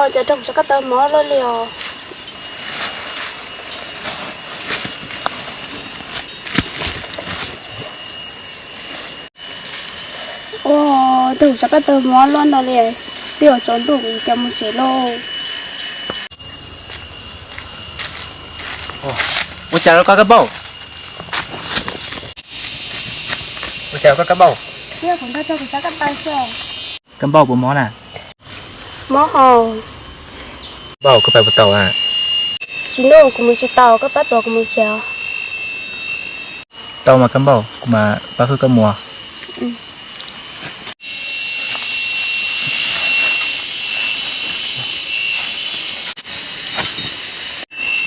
Cas rau kuv sav koj taw mov loj li os. Ua, rau kuv sav koj taw mov loj no li, twb yuav tsaus ntuj kuv yuav mus tsev lauj. Ua cas los koj Kab Npauj? Ua cas los koj Kab Npauj? Kab Npauj puas mob na? Mob hos. Npauj, koj pais puas tau a? Tsis noj, kuv mus tsis tau, koj pab tuav kuv mus tsev os. Tau mas Kab Npauj, kuv mam pab hwb koj mus.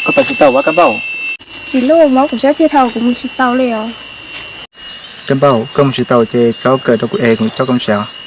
Koj pais tsis tau ua Kab Npauj? Tsis noj, mob kuv sab thiaj dhau, kuv mus tsis tau li os. Kab Npauj, koj mus tsis tau ces txhob kawm rau kuv es kuv coj koj mus tsev os.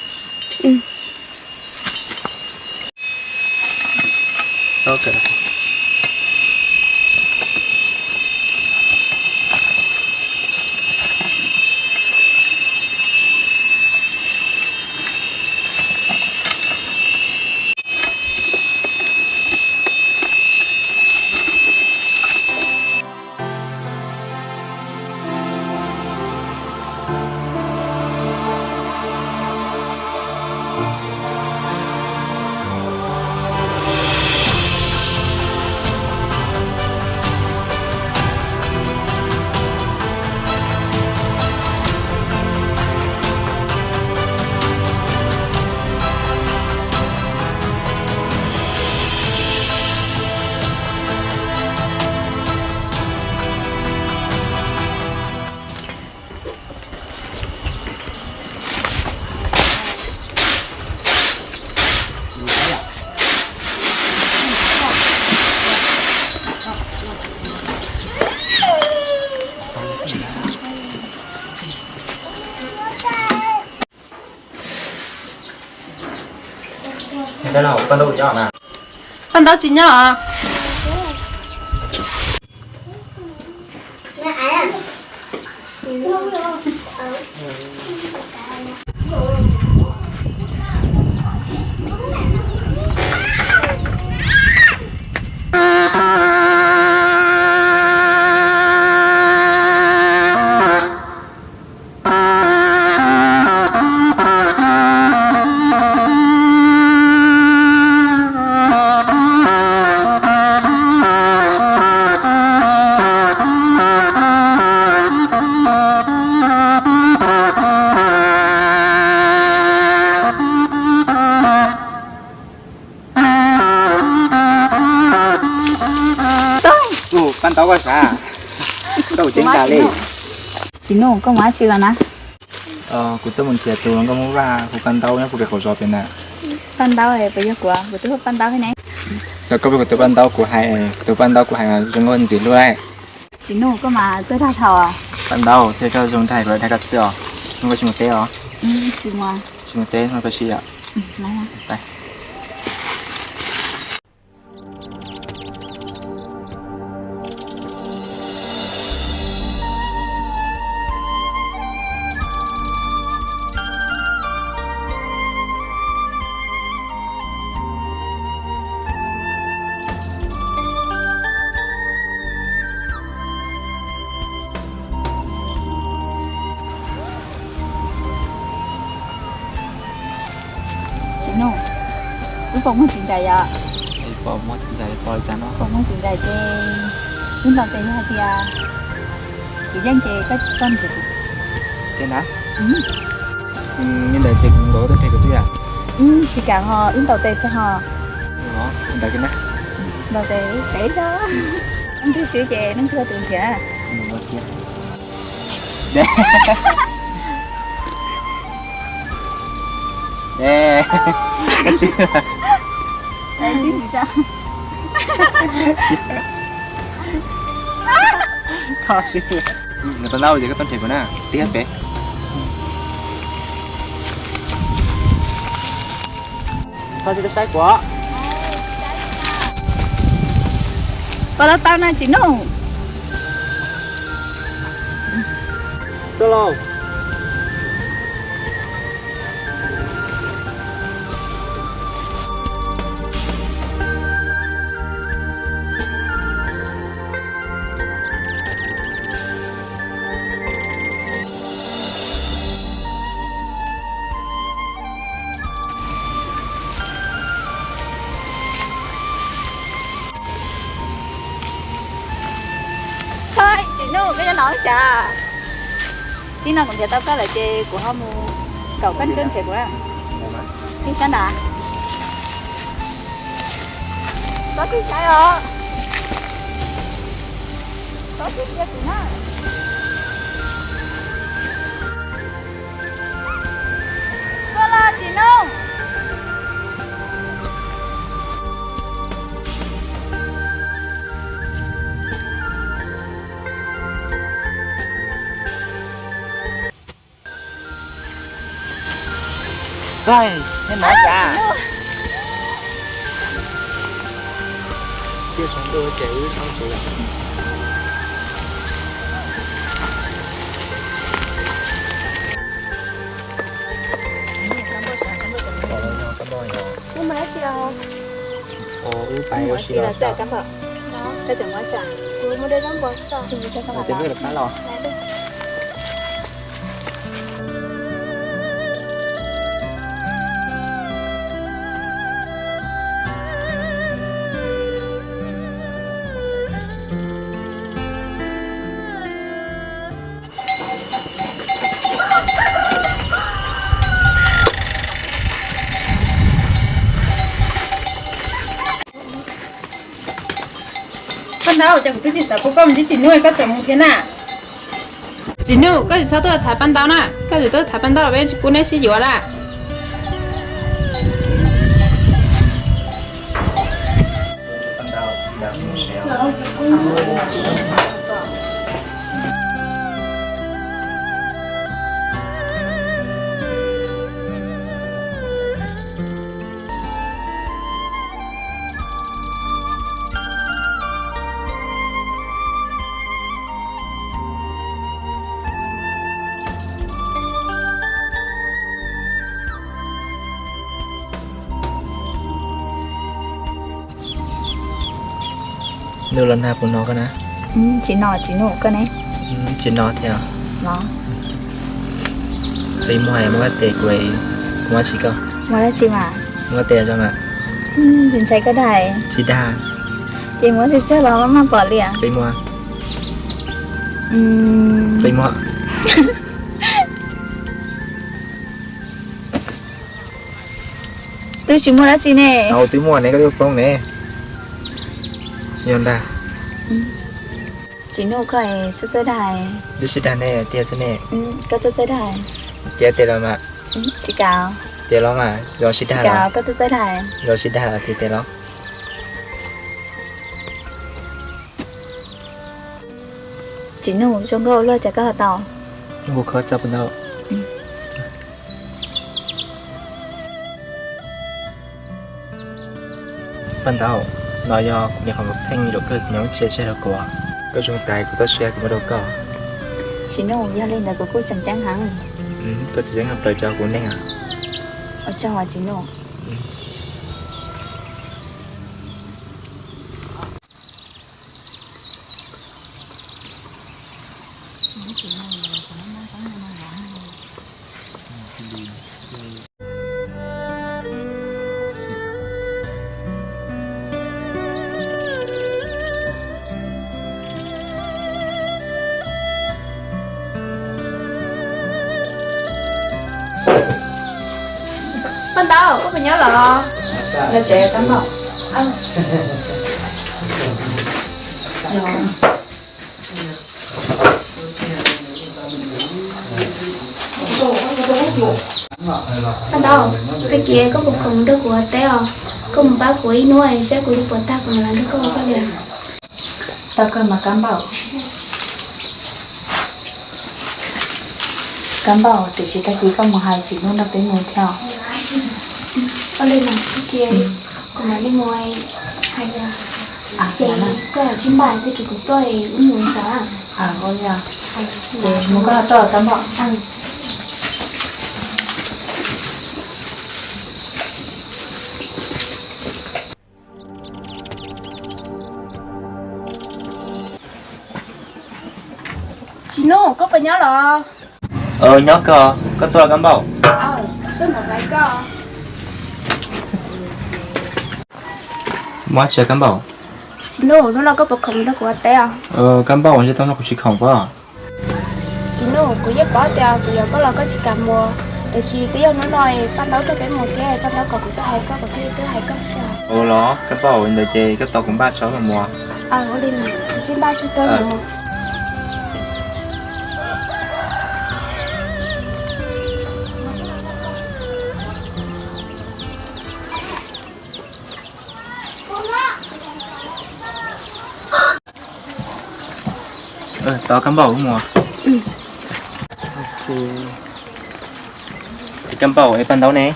Paj Ntaub tsis nyob. Paj Ntaub, koj sav, koj ua ceeb tas li. Tsis noj, koj mus dab tsi los na? Kuv twb mus nrhiav tus hluas nkauj Hmoob Vaj hu Paj Ntaub nyob puag pem qaum zos pem na. Paj Ntaub, puas yog kuv, kuv twb hu Paj Ntaub thiab ne. Xyov koj puas yog kuv tus Paj Ntaub kuv hais, kuv tus Paj Ntaub kuv hais zoo nkauj ntxim hlub lauj. Tsis noj, koj mas txawj dag dhau. Paj Ntaub, thiab koj zoo dag kuv los dag koj xwb os. Hnub koj tsis mus teb os? Tsis mus teb, hnub koj tsis os. Tsis noj, wb pom muag txiv ncaim yom? Pom muag txiv ncaim, pom li cas no? Pom muag txiv ncaim ces wb ntaus tes yog hais tias kuv yeej ces koj nrhiav kuv. Tiag na? Li ntawd ces kuv nkaus koj tuaj nrhiav kuv xwb yom? Tsis kam ho wb ntaus tes tso ho. Ntawd na. Ntaus tes pem tso. Neeg twg swb ces neeg twg tus nrhiav. Koj swb. Nws tau ntaub ces koj tuaj nrhiav kuv na, tib pem. Koj tsis tau saib kuv. Koj tau tau na Tsis Nuj. Tuaj lauj. Koj nyob no xyov? Tib no kuv nrhiav tau koj lawm ces kuv ho mus kaum koj nrog nrhiav kuv na. Tib sab nrad. Koj tib sab os. Koj tib cia kuv na. Koj los tsis nug. Koj, neb mov cas? Tiaj tsaus ntuj ces wb txhob tsev lawm. Wb pais ua si los xwb. Ces peb rov qab los. Paj Ntaub, cas kuv twb tsis xav pub koj mus ntsib Tsim Nuj koj tseem mus thiab na? Tsim Nuj, koj tsis txhob tuaj thaiv Paj Ntaub na, koj tsis tuaj thaiv Paj Ntaub los peb tsis pub neb sib yuav lawm. Ntuj los nag puas no koj na? Tsis no, Tsim Nuj, koj ne? Tsis no thiab. Peb mus hais muab koj tes kuv, muab tsis koj. Muab dab tsi mas? Muab koj tes zoo mas. Tsis ntshai koj dag. Tsis dag. Ces muab tsawg tsawg los maj maj pom li. Peb muab. Peb muab. Twb tsis muaj dab tsi ne. Twb muaj ne, koj twb poob ne. Tsis yog ntag. Tsis Nuj, koj txawj txawj dag. Twb tsis dag ne, tiag xwb ne. Koj txawj txawj dag. Ces tes los mas. Tsis kam. Ces los mas, zoo sib dag los. Koj txawj txawj dag. Zoo sib dag los ces tes los. Tsis Nuj, zoo nkauj ua luaj cas koj ho tau. Kuv khov txog Paj Ntaub. Paj Ntaub, no yog kuv niam qhov pheej rau koj nyob tsis tseg rau kuv. Koj zoo tas kuv txoj sia kuv muab rau koj. Tsis Nuj, yog li ntawd kuv kuj tseem ceeb heev. Koj tseem ceeb plaws rau kuv neej. Ua tsaug Tsis Nuj. Paj Ntaub, koj puas nyob los? Los tsev Kab Npaum. Paj Ntaub, tag kis koj puas khoom nrog kuv ua teb os? Koj mus pab kuv ib hnub saib kuv li puas tag kuv mam los nrog koj ua koj li. Tau kawg mas Kab Npaum. Kab Npaum, tiam sis tag kis koj mus hais Tsim Nuj nrog peb mus thiab. Ua li mas tag kis kuv mam li mus hais. Ces koj sib npaj tag kis kuv tuaj wb mus ntxov. Ua li, ces mus koj tuaj Kab Npaum. Tsis Nuj, koj puas nyob los? Nyob koj, koj tuaj Kab Npaum. Muaj dab tsi Kab Npaum? Tsis Nuj, hnub no koj puas khoom mus nrog kuv ua teb os? Kab Npauj, ntshe tau no kuv tsis khoom pob. Tsis Nuj, kuv yeej paub tias kuv yuav koj los koj tsis kam mus, tiam sis twb yog hnub no Paj Ntaub coj peb mus thiab Paj Ntaub kom kuv tuaj hais koj, kuv thiaj li tuaj hais koj xwb. Ua los Kab Npauj, ntawd ces koj tos kuv npaj tsau mus. Ua li, kuv cia npaj tsau tuaj mus. Tos Kab Npauj wb mus. Ces Kab Npauj, es Paj Ntaub ne?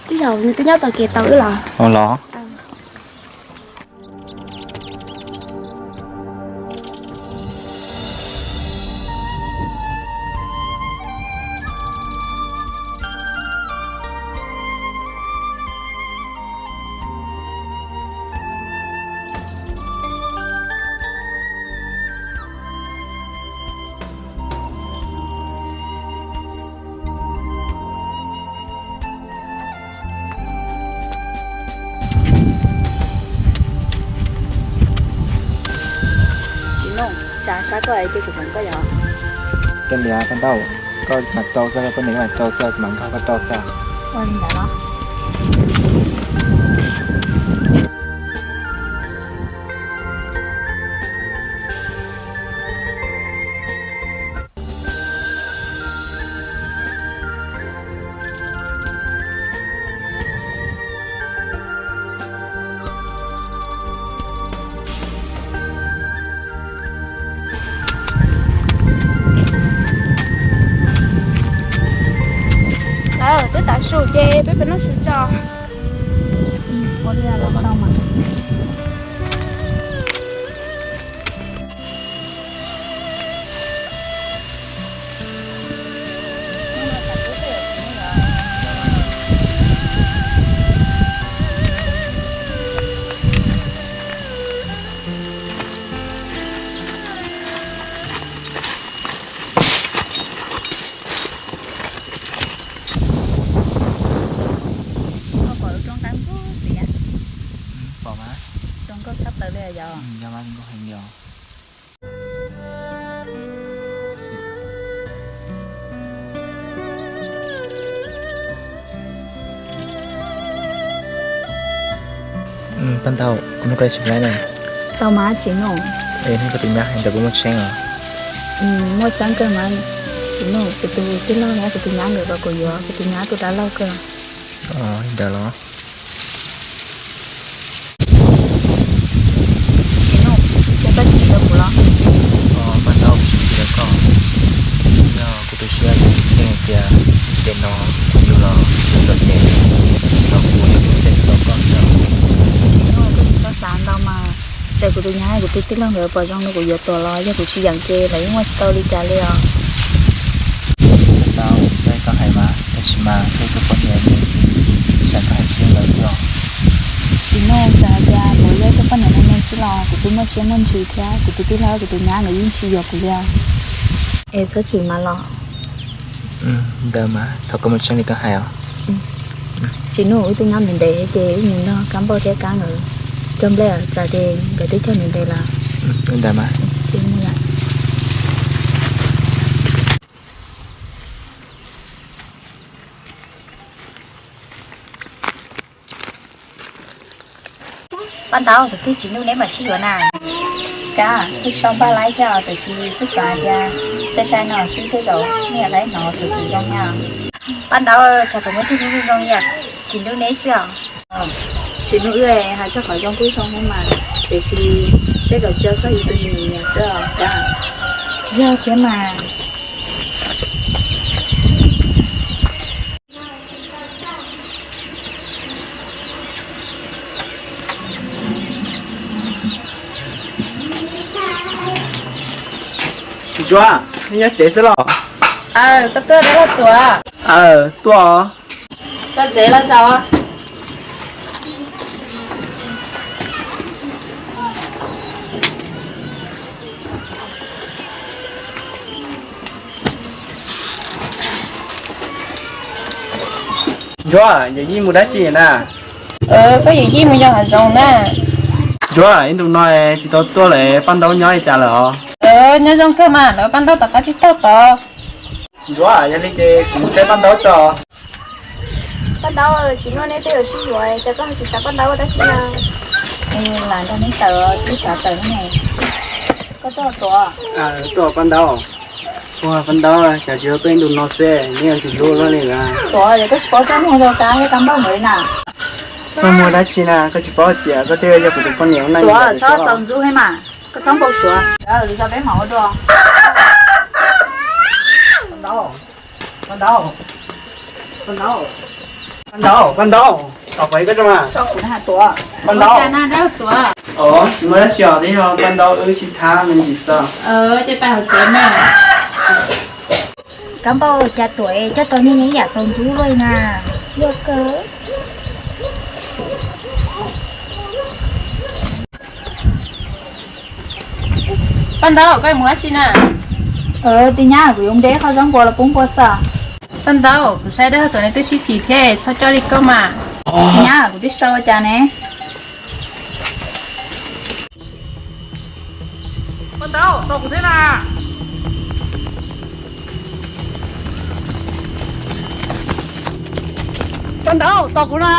Twb yog nws twb nyob tom kev tos wb los. Ua los. Tsis Nuj, tsam sab koj es ces kuv hloov koj yom. Koj niam Paj Ntaub, koj mam rau xwb, koj poj niam koj mam rau xwb, kuv mam nkaug koj rau xwb. Ua li ntawd los. Twb tav su ces peb pem noj su tso. Koj pom lub roob qab npua tias, pom mas, zoo nkauj tshaj plaws li yog. Yog mas, zoo nkauj heev li os. Paj Ntaub, kuv nug koj ib tsis laib na. Tau mas Tsis Nuj. Es nej kuv tus nyab hais ntawd puas muaj tseeb os? Muaj tseeb kawg mas Tsis Nuj, kuv tus tij laug thiab kuv tus nyab nkawd kom kuv yuav kuv tus nyab tus dab laug kawg. Li ntawd los? Tsis Nuj, tsis koj tsis rau kuv los? Paj Ntaub, kuv tsis rau koj. Yog kuv tu siab ces kuv tseem hais tias tes no kuv yuav los txog ces no kuv yuav tes rau koj xwb. Tsis Nuj, koj tsis txhob xav ntau mas. Txawm kuv tus nyab kuv tus tij laug nkawd pom zoo no kuv yuav tuag los yog kuv tsis yeem ces lawv yeej ua tsis tau li cas li os. Tau, koj hais mas, tab sis mas peb tus poj niam me xwb, tsam koj hais tsis yeej lawv xwb os. Tsis Nuj, txawm hais tias kuv yog ib tug poj niam me me xwb los kuv twb muaj siab muaj ntsws thiab kuv tus tij laug kuv tus nyab nkawd yeej tsis yuav kuv li os. Es txhob chim mas los. Ntawd mas thov koj muaj tseeb li koj hais os. Tsis Nuj, wb twb nyob ntev ntev ces wb mus nrog Kab Npauj thiab Kab nkawd cog nplej os, tsam ces nkawd twb cog ntev ntev lawm. Ntawd mas. Paj Ntaub, tus twg Tsis Nuj neb mam sib yuav na. Kab, wb sau npaj laib thiab os, tiam sis kuv xav tias sai sai no xwb tej zaum nej yuav tau hnov xov xwm zoo thiab. Paj Ntaub, xav kom muaj ib tug hlub zoo zoo li Tsis Nuj neb xwb os. Tsis Nuj wb hais txog qhov zoo kuj zoo thiab mas, tiam sis tej zaum tsis yog txog yus tus me nyuam xwb os Kab. Yog thiab mas. Ntsuag, nej nyob tsev xwb los? Aw, koj tuaj dab laug Tuam. Aw, tuaj os. Koj tsev los zaum. Ntsuag, yawm yij mus dab tsi na? Koj yawm yij mus yos hav zoov na. Ntsuab, ib ntus no tsis tau tuaj lawm, Paj Ntaub nyob li cas lawm os? Nyob zoo kawg mas, lawv Paj Ntaub tom qab tsib taug tod. Ntsuab, yog li ces kuv mus saib Paj Ntaub tso. Paj Ntaub, tsis muaj nej tej yuav sib yuav, cas koj ho tsis xav Paj Ntaub ua dab tsi na? Lam nrog neb tawm, twb xav tawm ne. Koj tuaj Tuam? Tuaj Paj Ntaub. Ua Paj Ntaub, cas tsis tau tuaj ib ntus no xwb, neb yuav ntxim hlub luaj li lawm. Tuam, yog koj tsis paub txaj muag rau kab thiab kab npauj npaum li na. Txaj muag dab tsi na, koj tsis paub tias koj twb yog kuv tus poj niam ua neej. Tuam, txhob txaus ntxub thiab mas, koj txhob npau suav. Lwm zaus peb mam ua dua. Paj Ntaub, Paj Ntaub, Paj Ntaub, Paj Ntaub, Paj Ntaub, tom qab koj tso mas. Paj Ntaub. Os, tsis muaj dab tsi os, twb yog Paj Ntaub wb sib thab me ntsis xwb. Ces pais hauv tsev mas. Kab npauj, cas Tuam coj tau nej ib yam txaus ntxub luaj li na. Yog kawg. Paj Ntaub, koj mus dab tsi na? Tij Nyab, kuv yuav mus de qho zaub npua los pub npua xwb. Paj Ntaub, kuv saib dab Tuam nej twb sib phim thiab, txhob coj li koj mas. Tij Nyab, kuv twb tsis tau ua cas ne. Paj Ntaub, tos kuv thiab na. Paj Ntaub, tos kuv na.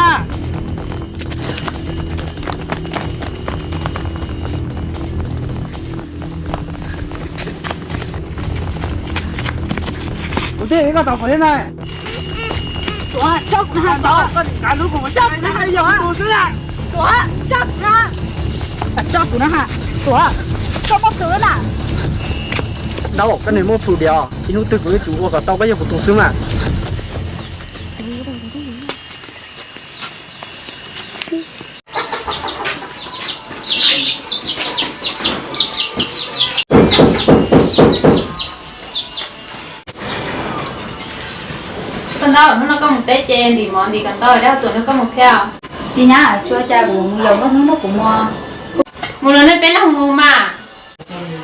Kuv twb hais koj tos kuv thiab na. Tuam, tso kuv na, Tuam. Koj niam kav hlub kuv, tso kuv na, yog kuv xwb na. Tuam, tso kuv na. Tso kuv na ha. Tuam, koj muaj plhus na. Ntaub, koj niam muaj plhus diam, ib hnub twg kuv yuav tsum ua kom tau koj yog kuv tus xwb mas. Koj Ntaub, hnub no koj mus teb ces ntim mov ntim kom ntau, dab tuam no koj mus thiab. Tij Nyab, tsis ua cas, kuv mus yos nkauj hnub no kuv mus. Mus los nej peb leeg mus mas.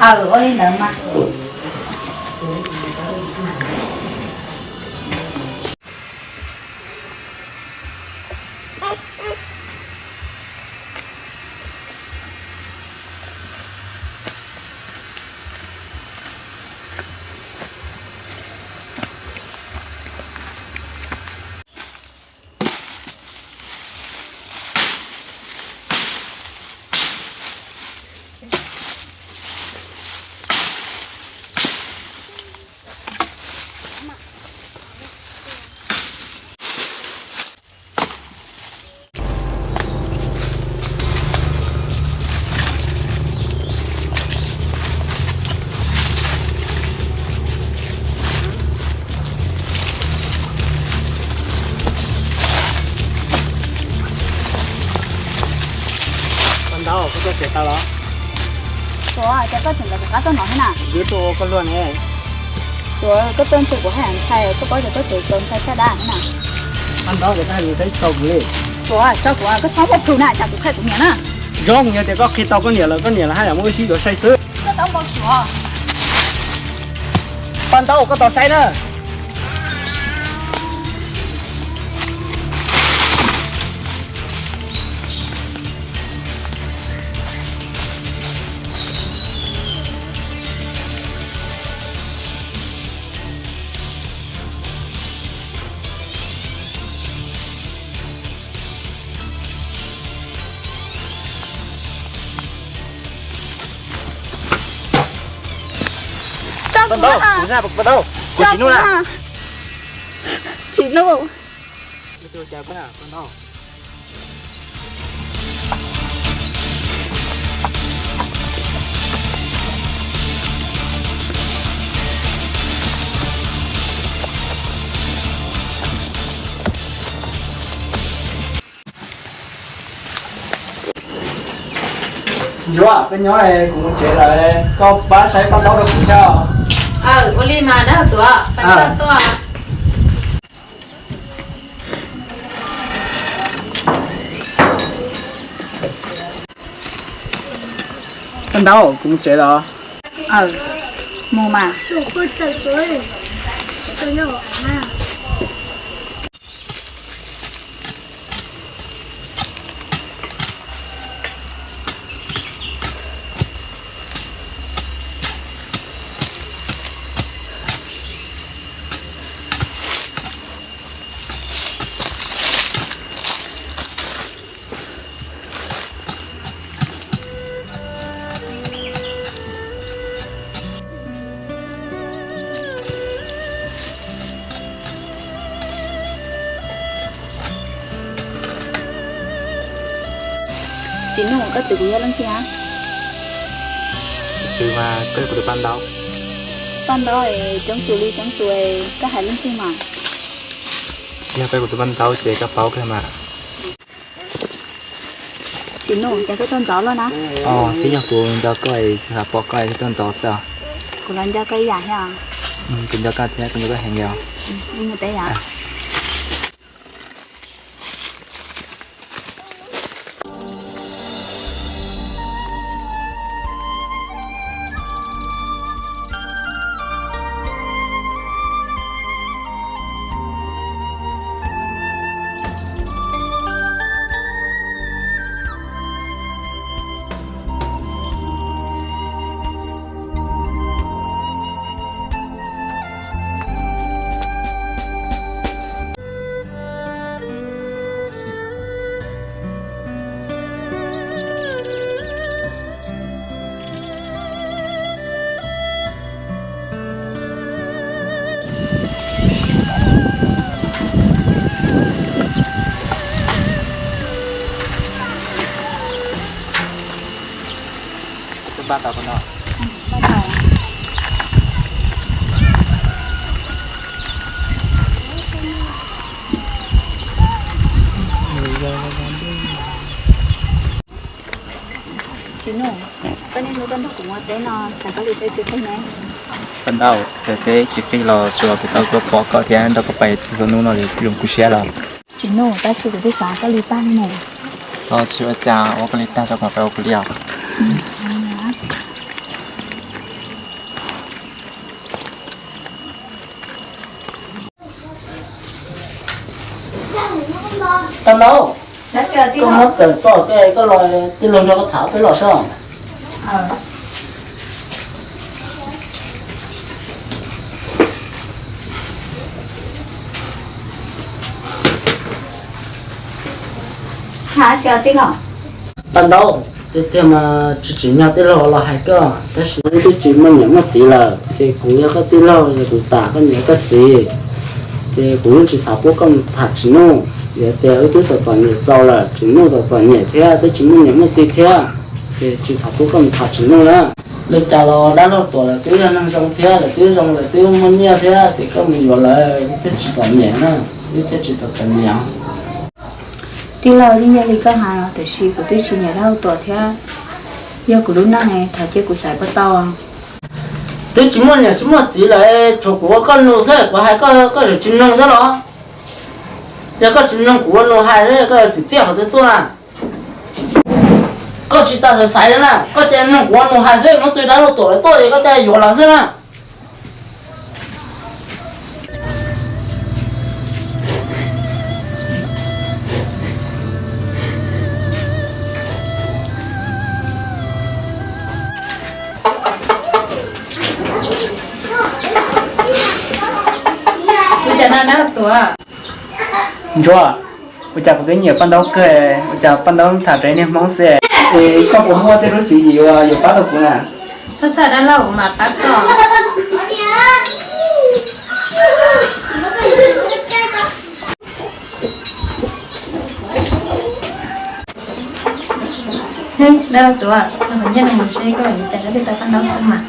Aw, ua li ntawd mas. Koj Ntaub, koj tuaj tsev tau los? Tuam, cas koj tseem nqa tus qab tuaj no thiab na? Yuav tuaj ua koj luag ne. Tuam, koj tuaj ntshe kuv haj yam ntshai, koj paub tias koj tseem tau ntshai tshaj dab thiab na. Koj Ntaub, koj txhob hais lus txawv txaus kuv li. Tuam, tso kuv, koj txhob muaj plhus na, tsam kuv qhia kuv niam na. Zoo yog tias koj qhia tau koj niam lawm, koj niam los haj yam muaj ib sib yuav sai xwb. Koj txhob npau suav. Koj Ntaub, koj tos saib na. Koj Ntaub, kuv tsis nuj na. Tsis nuj. Ntsuab, koj nyob, kuv mus tsev lawm, koj pab saib Paj Ntaub rau kuv thiab. Aw, ua li mas dab tuam, pab tuaj. Paj Ntaub, kuv mus tsev lawm. Aw, mus mas. Koj twv kuv yog leej twg a? Twv mas koj yog kuv tus paj ntaub. Paj ntaub es coob tus li coob tus, koj hais leej twg mas? Yog koj yog kuv tus paj ntaub ces koj paub kawg mas. Tsis nug ces koj tuaj ntxov luaj na. Os, twb yog kuv nco koj es xav pom koj es tuaj ntxov xwb os. Kuv los nco koj ib yam thiab. Kuv nco koj thiab, kuv nco koj heev li os. Mus teb yom. Pab tau no. Tsis nug, koj niaj hnub tuaj nrog kuv ua teb no, tsam koj li teb tsis qig ne? Koj ntaub, txawm teb tsis qig los tsuas kuv tau tuaj pom koj thiab nrog koj pais txhua hnub no zoo kuv siab los. Tsis nug, tab sis kuv twb xav koj li tag ne. Los tsis ua cas, ua koj li tag tso kuv mam pais ua kuv li os. Paj ntaub, koj muab tawm txoj koj, koj los tij laug nrog koj tham peb los soj. Paj ntaub, tiag tiag mas tsis tsim nyog tij laug los hais koj, tab sis wb twb tsis muaj niam muaj txiv lawm, ces kuv yog koj tij laug ces kuv tam koj niam koj txiv, ces kuv yeej tsis xav pub koj mus tham Tsim Nuj. Vim tias wb twb txom txom nyem txaus lawm, Tsim Nuj txom txom nyem thiab twb tsis muaj niam muaj txiv thiab, ces tsis xav pub koj mus tham Tsim Nuj na. Li cas los dab laug Tuam lawv twb yog neeg zoo thiab, lawv twb zoo lawv twb muaj nyiaj thiab, ces koj mus yuav lawv wb thiaj tsis txom nyem na, wb thiaj tsis txom txom nyem. Tij laug, yeej yog li koj hais los tiam sis kuv twb tsis nyiam dab laug Tuam thiab, yog kuv lub neej thov cia kuv xaiv puas tau? Twb tsis muaj niam tsis muaj txiv lawm, tshuav kuv ua koj nus xwb, kuv hais koj koj yuav tsis mloog xwb los? Yog koj tsis mloog kuv ua nus hais xwb koj yuav txim txiaj qhov twg tuaj na? Koj tsis tas xaiv xaiv li na, koj cia li mloog kuv ua nus hais xwb, hnub twg dab laug Tuam lawv tuaj ces koj cia li yuav lawv xwb na. Ua cas no dab laug Tuam? Ntsuag, ua cas kuv twb nyiam Paj Ntaub kawg, ua cas Paj Ntaub tham raws niag Hmoob xwb? Es koj puas muaj tej lub tswv yim uas yuav pab tau kuv na? Txhob xav dab laug, kuv mam pab koj. Dab laug Tuam, nyiaj no mus seb koj yuav cas koj thiaj tau Paj Ntaub xwb mas.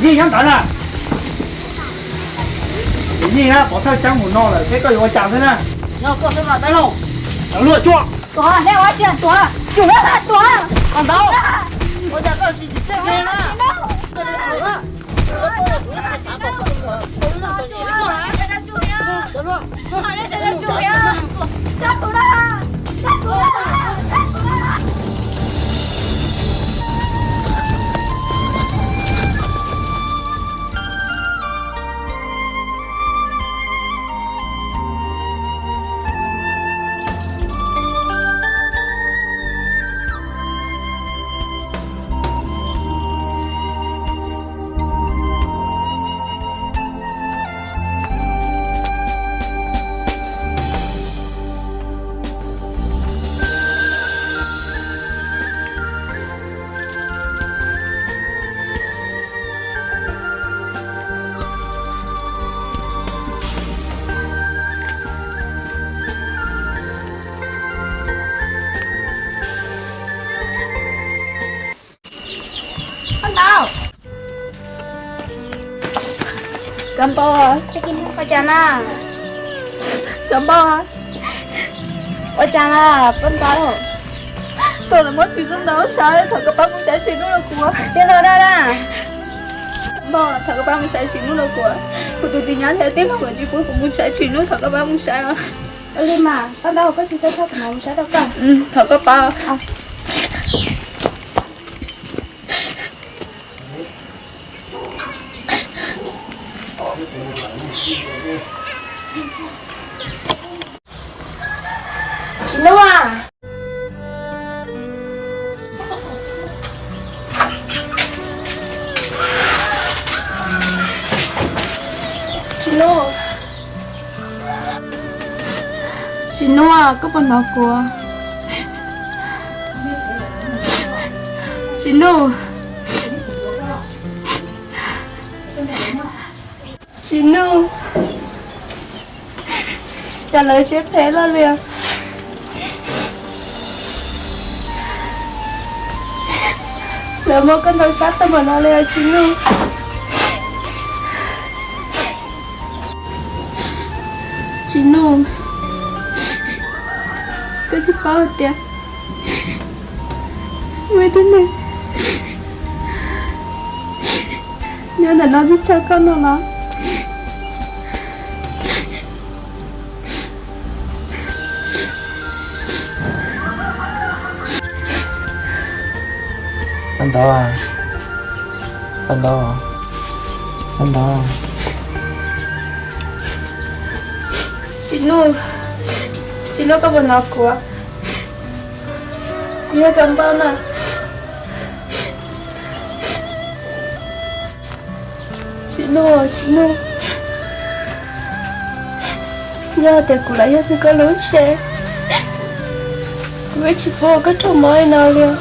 Yeej nyob ntawd na. Yeej na, pov thawj ceeb mus no lawm seb koj yuav ua cas xwb na. Nyob koj xwb mas dab laug. Cov luag cuag. Tuav, nej ua cas tuav? Cuag, tuav. Koj ntau. Ua cas koj tsis tsim txiaj kiag na? Paj Ntaub. Koj Npauj, ua cas na? Koj Npauj, ua cas na Paj Ntaub? Tuaj los muab tsis tau ntau sab, thov koj pab mus saib Tsis Nuj rau kuv. Tiag los da da. Npauj, thov koj pab mus saib Tsis Nuj rau kuv. Kuv tus tij nyab thiab tij laug nkawd tsis pub kuv mus saib Tsis Nuj, thov koj pab mus saib os. Ua li mas Paj Ntaub, koj tsis txhob txhawj, kuv mam mus saib rau koj. Thov koj pab. Tsis Nuj, Tsis Nuj, Tsis Nuj, koj puas hnov kuv? Tsis Nuj, Tsis Nuj, cas lawv siab phem loj li os. Lawv muab koj ntau sab tag npaum no li os Tsis Nuj. Tsis Nuj, koj tsis paub hais tias muaj ib tug neeg nyob ntawm no twb txhawj koj no los? Paj Ntaub, Paj Ntaub, Paj Ntaub. Tsis Nuj, Tsis Nuj, koj puas hnov kuv? Kuv yog Koj Npauj na. Tsis Nuj, Tsis Nuj, yog tias kuv los yog koj lub tsheb, kuv yeej tsis pub koj raug mob li no li os.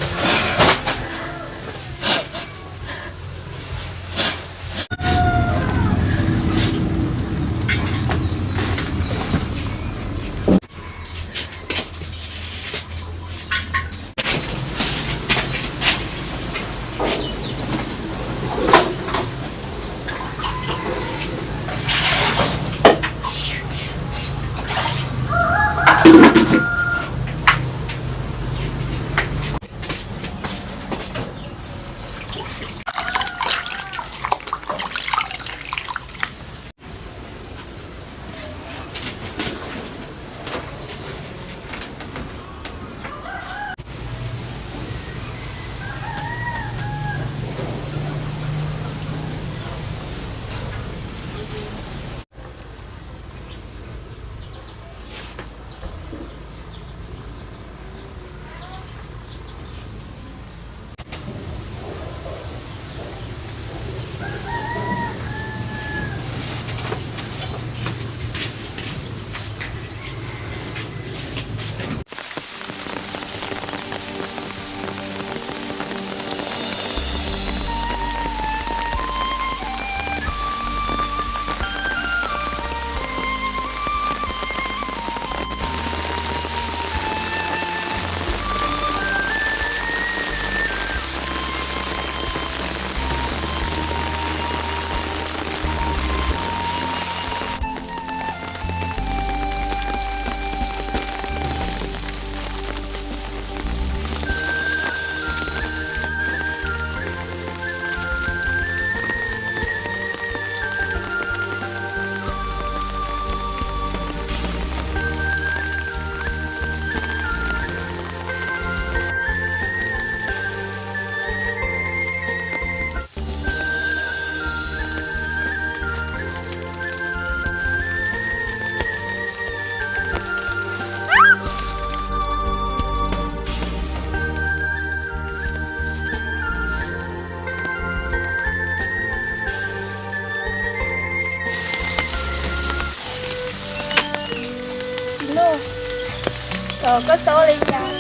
Koj txhob li cas.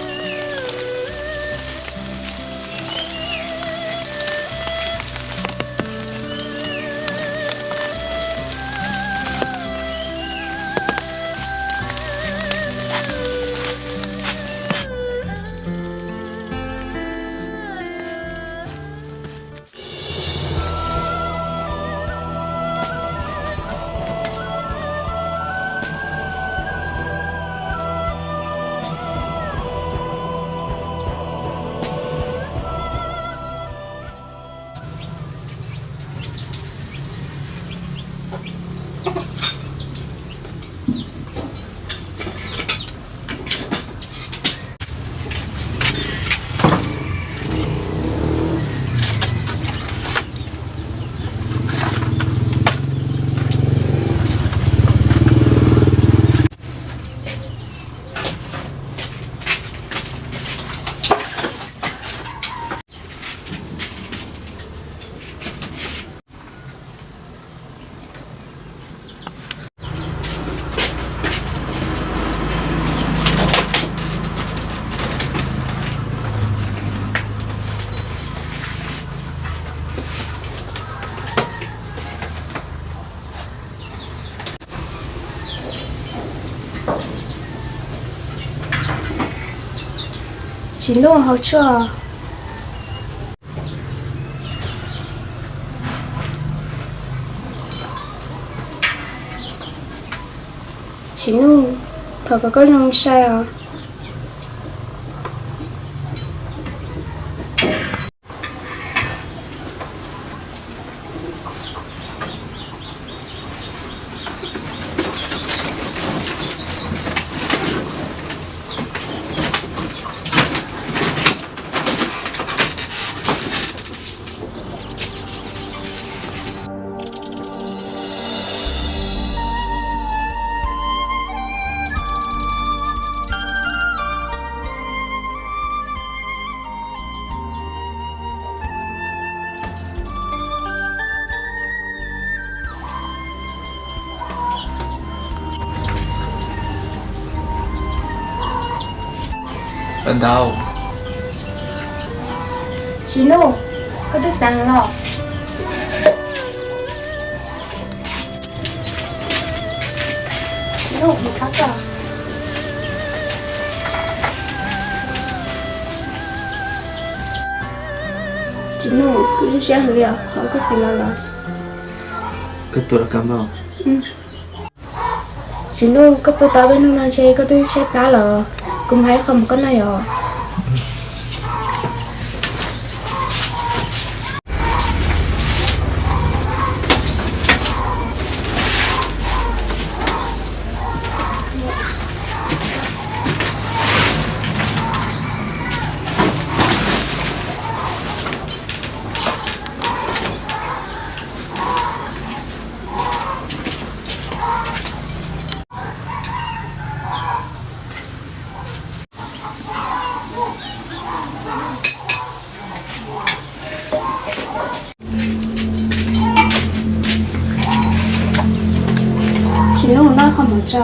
Tsis Nuj, haus tshuaj. Tsis Nuj, thov kom koj zoo sai os. Tsis Nuj, koj twb xav los? Tsis Nuj, kuv thov koj. Tsis Nuj, kuv zoo siab heev li os, qhov koj xav los lawm. Koj tuaj los kab npauj. Tsis Nuj, koj pw tau peb hnub no ntshe koj twb saib plab lawm, kuv mus hais qhov mus koj noj yom. Tsis Nuj, noj qhov mus tso.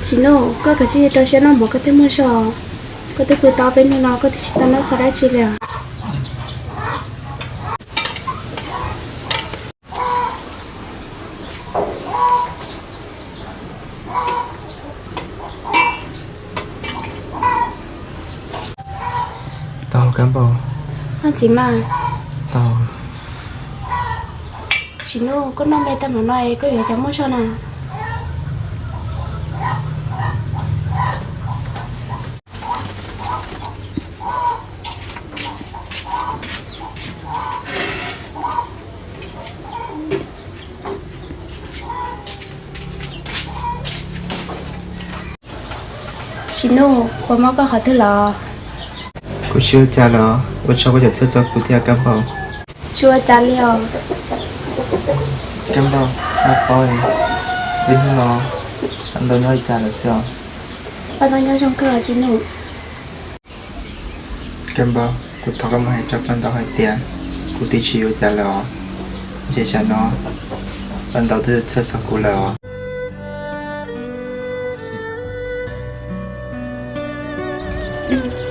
Tsis Nuj, koj kav tsij rau siab noj mov koj thiaj muaj zog. Koj twb pw tau peb hnub no koj twb tsis tau noj qhov dab tsi li os. Tau kab npauj. Txiv mas, tau. Tsis Nuj, koj noj me tag npaum no es koj yuav cas muaj zog na? Tsis Nuj, ua mob koj qhov twg los? Kuv tsis ua cas los, ua tsaug koj cov txhawj txog kuv thiab kab npauj. Tsis ua cas li os. Kab Npauj, koj paub, ib hnub no Paj Ntaub nyob li cas lawm xwb os? Paj Ntaub nyob zoo kawg os Tsis Nuj. Kab Npauj, kuv thov koj mus hais rau Paj Ntaub hais tias kuv twb tsis ua cas lawm os. Ntshe tsam no Paj Ntaub twb txhawj txog kuv lawm os.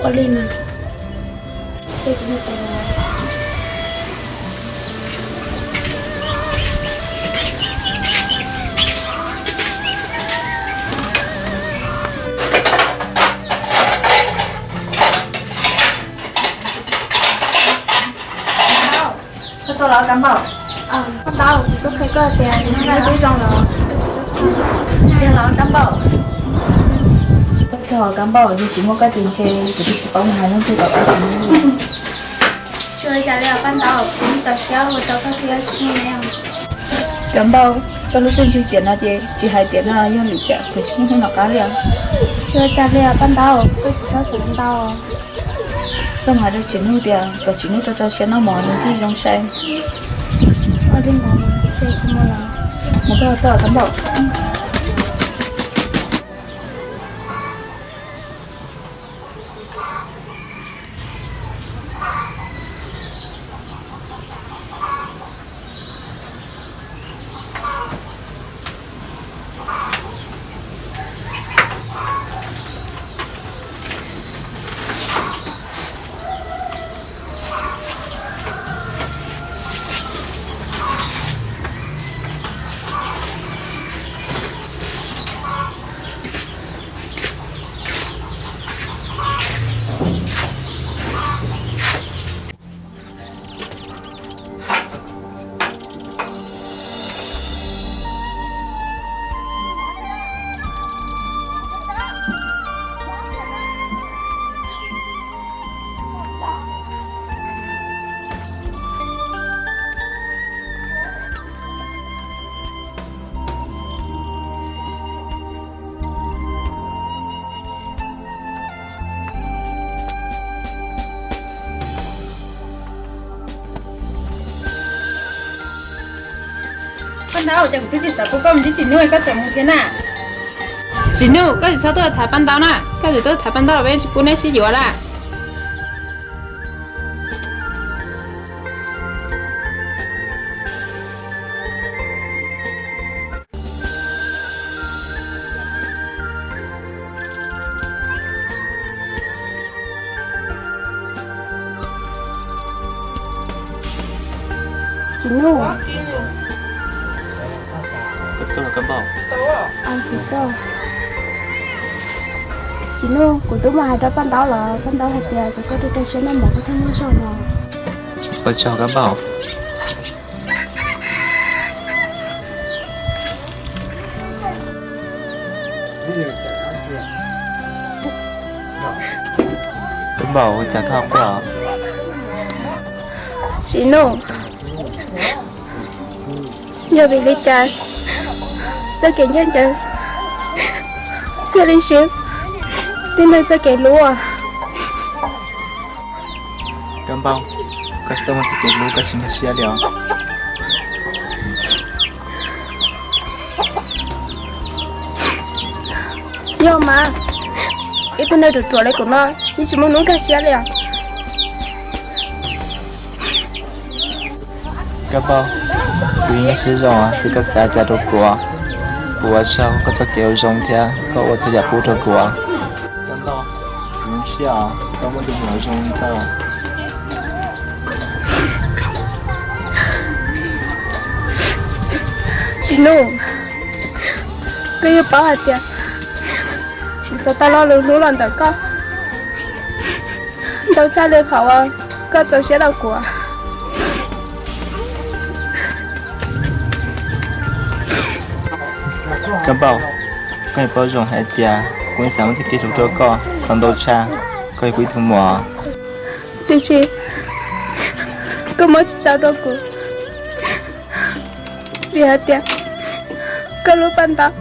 Ua li mas. Koj tau los Kab Npauj? Koj tau, kuv twb qhia koj tias nws tsis muaj tib zoo lawm. Tiag los Kab Npauj? Koj txhob Kab Npauj, yog tsis muaj koj ces ntshe kuv twb tsis paub mus hais leej twg kom koj tsis muaj. Tsis ua cas li os Paj Ntaub, kuv txaus siab ua rau koj thiab tsis muaj li os. Kab Npauj, koj lub txiaj ntsig tiam no ces tsis hais tiam no yog lwm tiam kuv tsis muaj hnub nov qab li os. Tsis ua cas li os Paj Ntaub, koj tsis txhob xav ntau. Koj mus hais rau Tsis Nuj tias kom Tsis Nuj rau rau siab noj mov nws thiaj zoo sai. Ua li ntawd ces kuv mus lawm. Mus koj tau Kab Npauj. Paj Ntaub, cas kuv twb tsis xav pub koj mus ntsib Tsis Nuj koj tseem mus thiab na? Tsis Nuj, koj tsis txhob tuaj tham Paj Ntaub na, koj tsis tuaj tham Paj Ntaub los peb tsis pub neb sib yuav na. Tsis Nuj. Tsis Nuj, kuv twb mus hais rau Paj Ntaub los Paj Ntaub hais tias kom koj rau rau siab noj mov koj thiaj muaj zog no. Ua tsaug Kab Npauj. Kab Npauj, ua cas koj quaj? Tsis Nuj, yog vim li cas txoj kev ncaj ncees thiaj li siv tib neeg txoj kev hlub? Kab Npauj, koj tsis tau muaj txoj kev hlub koj tsis nkag siab li os. Yog mas, ib tug neeg ruam ruam li kuv no yeej tsis muaj hnub nkag siab li os. Kab Npauj, kuv yeej nkag siab zoo thiab koj xav cas rau kuv. Kuv ua tsaug koj txoj kev ua zoo thiab koj ua txhua yam pub rau kuv. Kab Npauj, kuv zoo siab koj muaj tus muam zoo li koj. Tsis Nuj, koj yeej paub hais tias kuv xav tau lo lus hlub los ntawm koj ntau tshaj li qhov uas koj txaus siab rau kuv. Kab Npauj, koj yeej paub zoo hais tias kuv yeej xav muaj txoj kev hlub rau koj tau ntau tshaj, koj yog kuv ib tug muam. Tiam sis koj muab tsis tau rau kuv, vim hais tias koj hlub Paj Ntaub.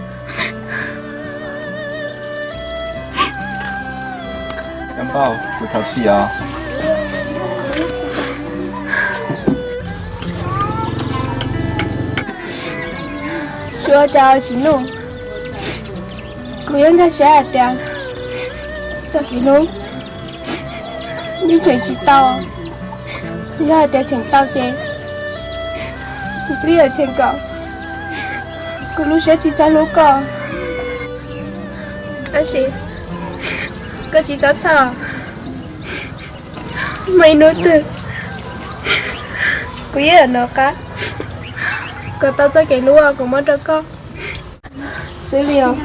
Kab Npauj, kuv thov txim os. Tsis ua cas tsis nug, kuv yeej nkag siab hais tias txoj kev hlub yeej cheem tsis tau. Yog hais tias cheem tau ces kuv twb yuav cheem kom kuv lub siab tsis txhob hlub koj. Tab sis koj tsis txhob txhawj, muaj ib hnub twg kuv yeej yuav nov qab kom tau txoj kev hlub uas kuv muab rau koj xwb li os.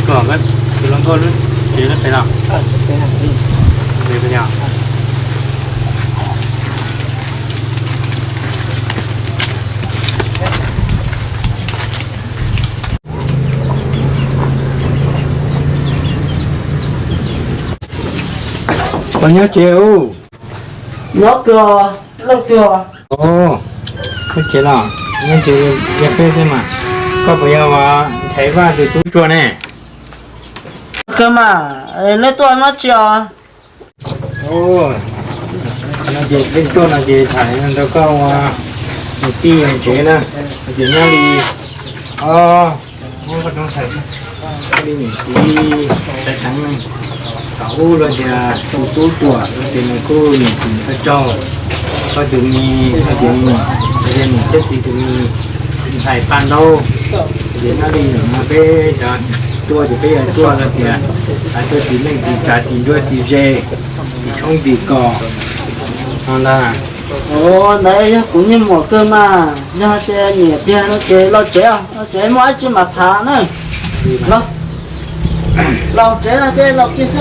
Kom tus hluas nkauj lub tsev lub tsev no. Koj nyob tsev ub? Nyob twg, leej twg? Nyob tsev los nyob tsev, yog peb xwb mas. Koj puas yog Nchaiv Vaj tus tub tsuag ne? Kawg mas, neb tuaj nyob tsis os? No ces peb tuaj no ces tham rau koj ua niam tij tsev na, ces nyob li, o, nyob li niam txiv Xaiv Teev, thaum ub los tias tus tub ruam los tias nws kuj niam txiv thawj raug, koj tus me, koj tus me, los tias niam thiab txiv tus me, ntxhais Paj Ntaub, ces nyob li no peb cov tuaj ces peb yuav tuaj los tias hais tuaj tis neej tis tsav tis nruab tis ze, tis tshoob tis kos no ntag. Ua ntawd yog kuv niag muam kawg mas, yog tias niam tiag no ces los tsev, los tsev muaj dab tsi mam tham na. Los, los tsev no ces los kiag xwb.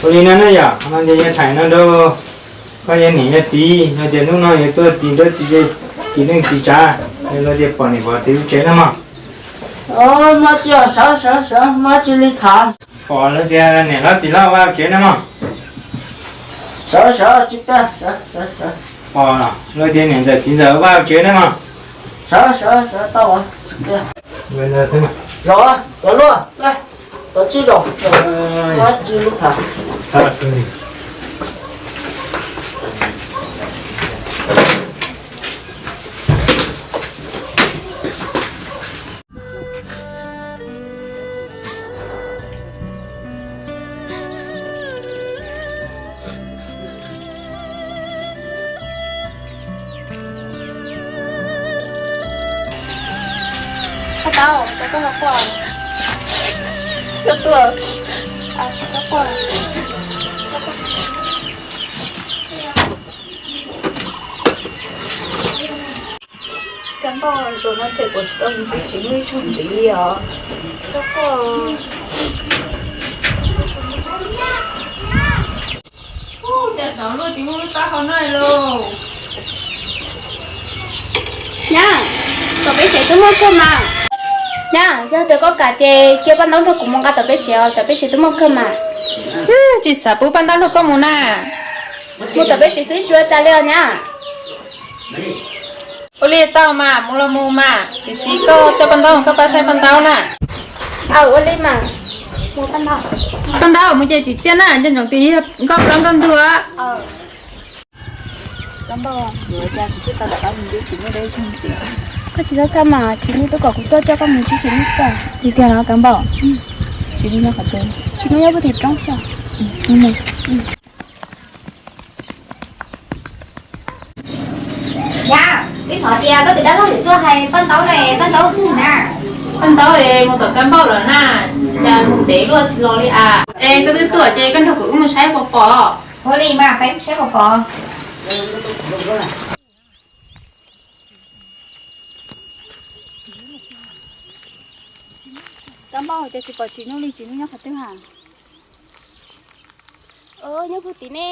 Ua li no na yom, no ces yog tham no rau koj yog niam yog txiv, no ces hnub no yuav tuaj tis nruab tis ze, tis neej tis tsav, los tias pom niam pom txiv lub tsev na mog. Muaj dab tsi os, sawv sawv sawv, muaj dab tsi li tham. Pom los tias niam hlob txiv hlob vaj tsev na mog. Sawv sawv tsis pab, sawv sawv sawv. Pom los tias niam ntxawm txiv ntxawm vaj tsev na mog. Sawv sawv sawv tau, tsis pab. Zaum, cov luaj, cov tsib zaum, muaj dab tsi li tham. Paj Ntaub, koj los quaj, koj tuaj, koj quaj. Koj npauj ntsuag no ces kuv tsis tau mus ntsib tsis muaj ib zaug ntxiv li os. Txhob quaj. Cas xyov luaj tsis muaj lub taub hau no lauj. Nyab, tom peb tsev twb muaj kawg mas. Nyab, yog tias koj kam ces cia Paj Ntaub nrog kuv mus nqa tom peb tsev os, tom peb tsev twb muaj kawg mas. Tsis xav pub Paj Ntaub nrog koj mus na. Mus tom peb tsev xwb tsis ua cas li os nyab. Ua li tau mas, mus los mus mas, tiam sis koj coj paj ntaub, koj pab saib paj ntaub na. Ua li mas. Paj ntaub, mus ces tsis txiaj na, nco ntsoov tias yog nkauj plaub nkauj ntug. Koj tsis txhob txhawj mas, Tsis Nuj twb kom kuv tuaj coj koj mus ntsib Tsis Nuj xwb. Tiag tiag los Kab Npauj? Tsis Nuj nyob qhov twg? Tsis Nuj nyob puag tim roob xwb. Yog, twb xav tias koj tus dab laug twb tuaj hais paj ntaub ne, paj ntaub twg na? Paj ntaub es mus tom Kab Npauj lawm na, cas mus ntev luaj tsis los li as. Es koj twb tuaj ces koj nrog kuv wb mus saib puas pom. Ua li mas, peb mus saib puas pom. Kab Npauj, cas tsis pom Tsis Nuj li, Tsis Nuj nyob qhov twg ha? Nyob puag tim ne.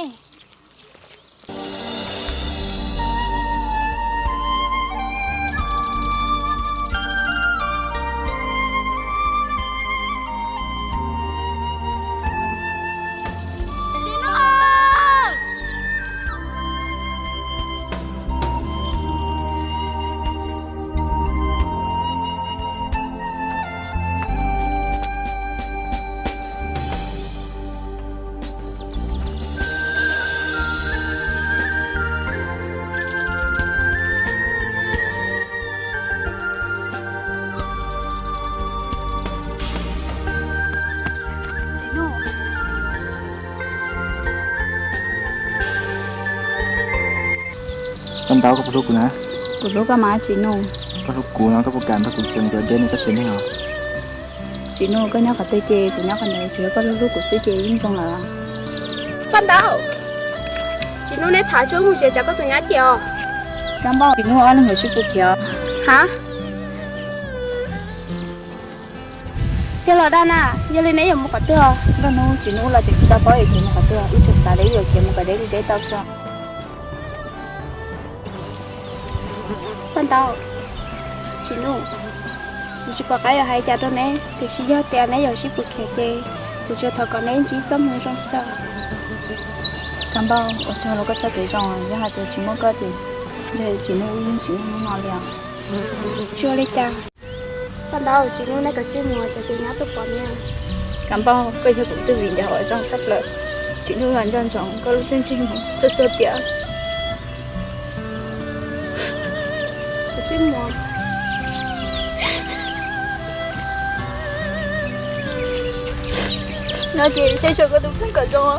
Koj ntau, koj puas hlub kuv na? Kuv hlub koj mas Tsis Nuj. Koj hlub kuv no koj puas kam nrog kuv khiav mus cov deb no koj siab neeg os? Tsis Nuj, koj nyob qhov twg ces kuv nyob qhov ntawd, tsuas yog koj hlub hlub kuv xwb ces yeej zoo lawm. Koj ntau, Tsis Nuj, neb tham tsuj mus tsev, tsam koj tus nyab cem os. Kab Npauj, Tsis Nuj ob leeg yuav sib pus khiav. Ha? Tiag los dag na, yog li neb yuav mus qhov twg? Nrog hnub Tsis Nuj los ces kuv tsis tau paub es khiav mus qhov twg, wb tsuas xav tias wb yuav khiav mus kom deb li deb tau xwb. Paj Ntaub, Tsis Nuj, kuv tsis pom qab yuav hais cas rau neb, tiam sis yog tias neb yuav sib pus khiav ces kuv tsuas thov kom neb ntsib txoj hmoo zoo xwb. Kab Npauj, ua tsaug rau koj txoj kev zoo, yog hais tias tsis muaj koj ces ntshe Tsis Nuj wb yeej tsis muaj hnub no li os. Tsis ua li cas. Paj Ntaub, Tsis Nuj, neb kav tsij mus, tsam ces nyab tuaj pom neb. Kab Npauj, koj yog kuv tus viv ncaus uas zoo tshaj plaws. Tsis Nuj los nco ntsoov koj lub txiaj ntsig mus txhua txhua tiam. Kav tsij mus. No ces saib xyuas koj tus kheej kom zoo.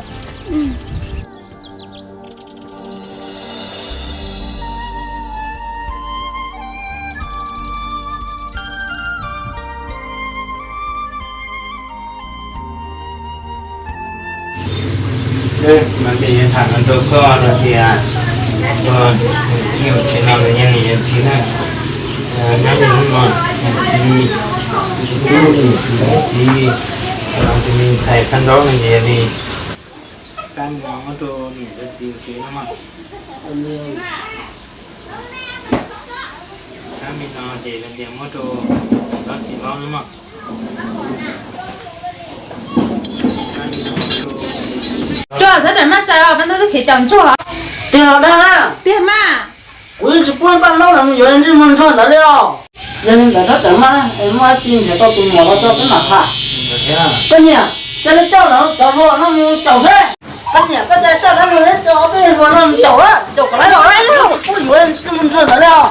Mas ces yuav tham no rau koj hais tias, koj mus tsev no los yog yuav txiv na, nyob li hnub no yog txiv, tub mus txiv, tus me ntxhais Paj Ntaub no ces yog li pab mus muab rau niam rau txiv tsev no mas. Pab me no ces tias muab rau txiv hlob txiv hlob no mas. Tsuas txhob rawm maj txais os, Paj Ntaub twb khiav caum ntsuag. Tiag los dag na? Tiag mas. Kuv yeej tsis pub Paj Ntaub los mus yuav ntsej muag ntsuag ntawd li os. Yog li ntawd txhob rawm maj, muaj dab tsi nrhiav tau tus muam los tso peb mam tham. Koj niam, cia li coj lawv cov hluas no mus caum thiab. Koj niam, koj cia li coj lawv mus, coj ob peb hluas no mus caum, caum kom lawv los, kuv yeej tsis pub yuav ntsej muag ntsuag ntawd li os.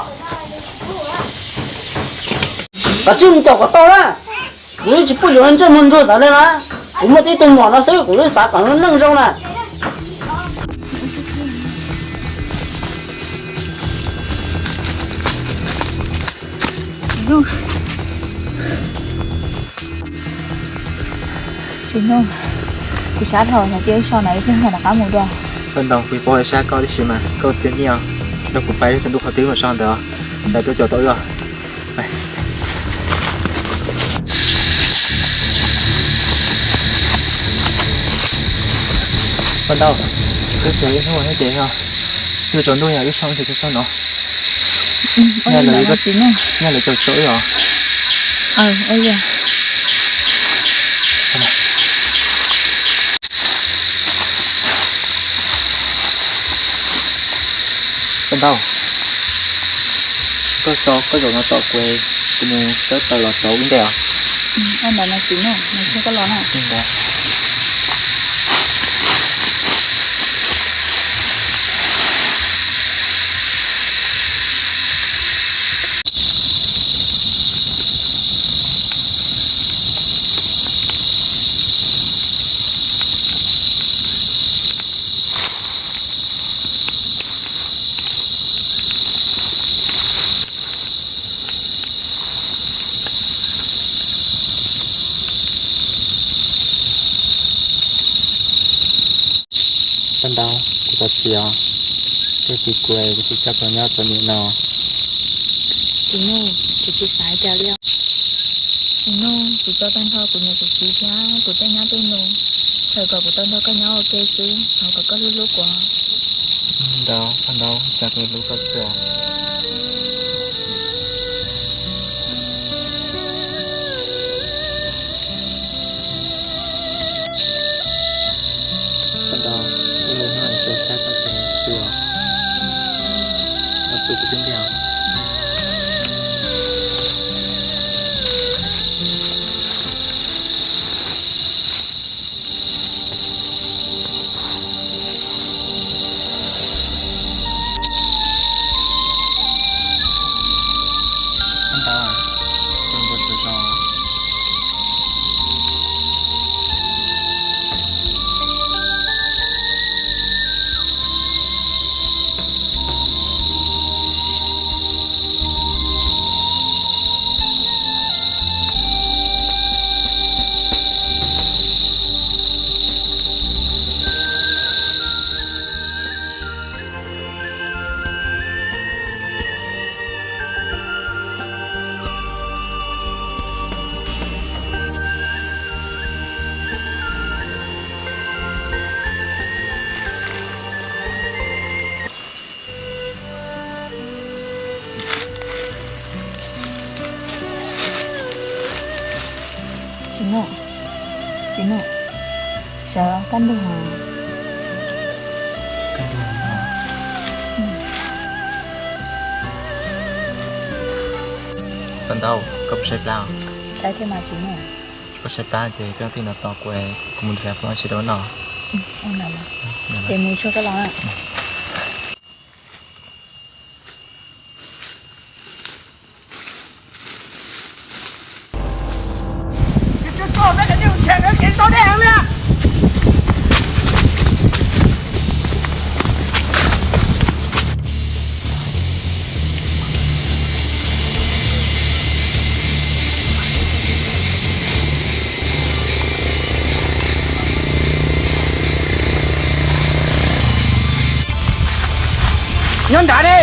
Kav tsij mus caum kom tau na. Kuv yeej tsis pub yuav ntsej muag ntsuag ntawd li na. Kuv muaj tib tug muam no xwb kuv yeej xav kom lub neej zoo na. Tsis Nuj, kuv sab dhau, yog cia wb so no wb thiaj muaj rov qab mus dua. Paj Ntaub, kuv paub hais sab koj tib si mas koj cia nyiaj, nrog kuv pais ib tsaus ntuj qhov twg los so ntawd, sawv tuaj caum tau wb os. Paj Ntaub, wb tsev ib hnub thiab ces yog twb tsaus ntuj, yog wb so ces tsis so no. Nyob lawv caum tau wb os. Paj Ntaub, Koj so koj zaum no tos kuv, kuv mus txawb taws los rau ib ntej os. Ua ntawd mas tsis muaj, mus tsuag koj los na. Paj Ntaub, kuv thov txim os, koj tsis kuv es kuv tsis tso koj nyob txom nyem no. Tsis muaj, kuv tsis xav cas li. Tsis muaj, kuv tso tag nrho kuv niam kuv txiv thiab kuv tej nyab tej nus, txhawm kom kuv tau nrog koj nyob ua ke xwb, thov kom koj hlub hlub kuv. Ntaub, Paj Ntaub, cas kuv hlub koj xwb os. Paj Ntaub, ib lub no es koj saib koj tsev xwb os, los tu kuv xwb ntiag. Tsis muaj, tsis muaj, sawv kaj ntug os. Paj Ntaub, koj puas saib plab? Saib thiab mas tsis muaj. Koj saib plab ces koj tij no tos kuv, kuv mus nrhiav poj sib dau no. Ces mus tsuag koj los na. Nyob nrad ne.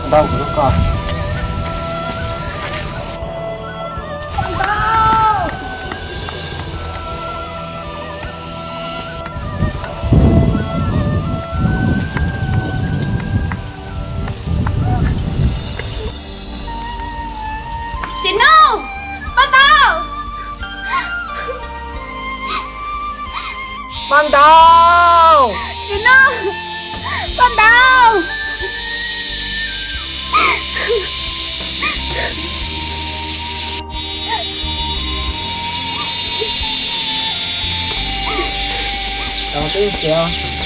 Ntau kuv hlub koj. Tsis Nuj, koj ntau. Koj ntau. Tsis Nuj, koj ntau. Tau twb tsis